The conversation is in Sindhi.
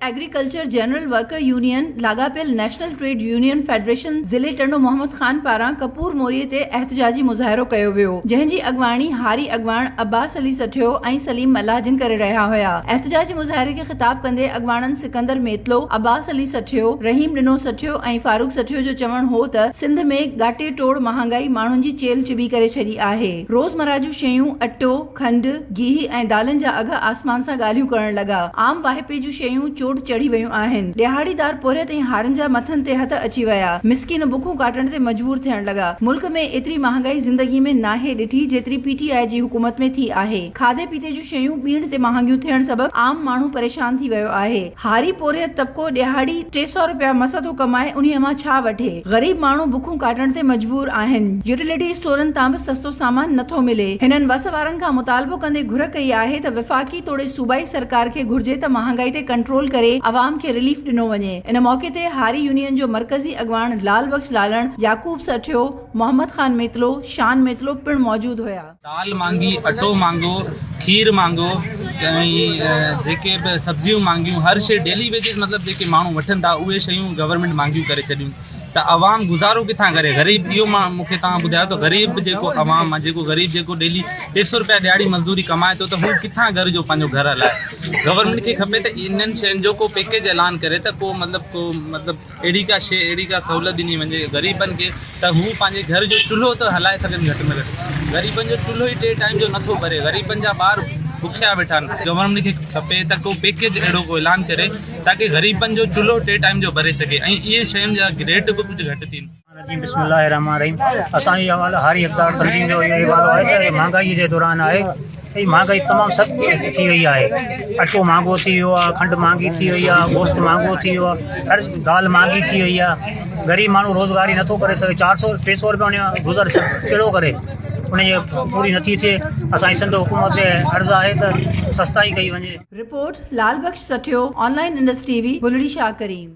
ايگريڪلچر جنرل ورڪر يونين لاڳاپيل نيشنل ٽريڊ يونين فيڊريشن ضلعي ٽنڊو محمد خان پاران ڪپور موري تي احتجاجي مظاهرو ڪيو ويو جنهن جي اڳواڻي هاري اڳواڻ عباس علي سٺيو ۽ سليم ملاح جن ڪري رهيا هيا احتجاجي مظاهري کي خطاب ڪندي اڳواڻن سڪندر ميتلو، عباس علي سٺيو، رحيم ڏنو سٺيو ۽ فاروق سٺيو جو چوڻ هو ته سنڌ ۾ ڳاٽي ٽوڙ مهانگائي ماڻهن جي چيلهه چٻي ڪري ڇڏي آهي روزمره جون شيون اٽو، کنڊ، گيهه ۽ دالن جا اگهه آسمان سان ڳالهيون ڪرڻ لڳا. عام واهپي جون شيون چوٽ چڙهي ويون آهن. ڏهاڙيدار پورهيت ۽ هارين جا مٿن تي هٿ اچي ويا. مسڪين بکون ڪاٽڻ تي مجبور ٿيڻ لڳا. ملڪ ۾ ايتري مهانگائي زندگي ۾ ناهي ڏٺي جيتري پي ٽي آء جي حڪومت ۾ ٿي آهي. کاڌي پيتي جون شيون ٻيڻ تي مهانگيون ٿيڻ سبب عام ماڻهو پريشان ٿي ويو آهي. هاري پورهيت طبقو ڏهاڙي 300 رپيا مس ٿو ڪمائي انهيء مان ڇا وٺي؟ غريب ماڻهو بکون ڪاٽڻ تي مجبور آهن. يوٽيلٽي اسٽورن تان به سستو سامان نه ٿو ملي. هنن وس وارن کان مطالبو ڪندي گهر ڪئي آهي ته وفاقي توڙي صوبائي سرڪار کي گهرجي ته مهانگائي تي ڪنٽرول ڪري عوام کي رليف ڏنو وڃي. ان موقعي تي هاري يونين جو مرڪزي اڳواڻ لال بخش لالڻ، يعقوب سٺيو، محمد خان ميتلو، شان ميتلو پڻ موجود هيا. دال مھانگي، اٽو مھانگو، کير مھانگو ۽ جيڪي به سبزيون مھانگيون هر شيء ڊيلي ويجز مطلب جيڪي ماڻهو وٺن ٿا اهي شيون گورنمينٽ مھانگيون ڪري ڇڏيون ته عوام گذارو ڪٿان ڪري غريب اهو مان مونکي توهان ٻڌايو ته غريب جيڪو عوام آهي جيڪو غريب جيڪو ڊيلي 300 روپيا ڏهاڙي مزدوري ڪمائي ٿو ته هو ڪٿان گهر جو پنهنجو گهر هلائي گورنمينٽ کي کپي ته انهن شين جو ڪو پيڪيج اعلان ڪري ته ڪو مطلب ڪو مطلب اهڙي ڪا شيء اهڙي ڪا سهولت ڏني وڃي غريبن کي ته هو پنهنجي گهر جو چلهو ته هلائي سگهن گهٽ ۾ گهٽ غريبن جو چلهو ئي ٽي ٽائيم جو نٿو ڀري غريبن جا ٻار بکيا ويٺا آهن گورنمينٽ کي کپي ته ڪو پيڪيج اهڙو ڪو اعلان ڪري تاڪي غريبن جو چلهو ٽي ٽائيم جو ڀري سگهي ۽ اهي شين جا ريٽ به ڪجهه گهٽ ٿين. بسم الله الرحمٰن الرحيم اسان جو حوالو هاري حقدار تنظيم جو اهو حوالو آهي ته مهانگائي جي دوران آهي هي مهانگائي تمام سخت ٿي وئي آهي اٽو مهانگو ٿي ويو آهي کنڊ مهانگي ٿي وئي آهي گوشت مهانگو ٿي ويو آهي هر دال مهانگي ٿي وئي آهي غريب ماڻهو روزگاري نٿو ڪري سگهي 400 300 روپيا ان جو گذر ڪهڙو ڪري ان جي پوري نٿي ٿئي اسان جي سنڌ حڪومت کي عرض آهي ته سستائي ڪئي وڃي. Report, Lal Bakhsh Sathio, online Indus T V, Bulri Shah Karim.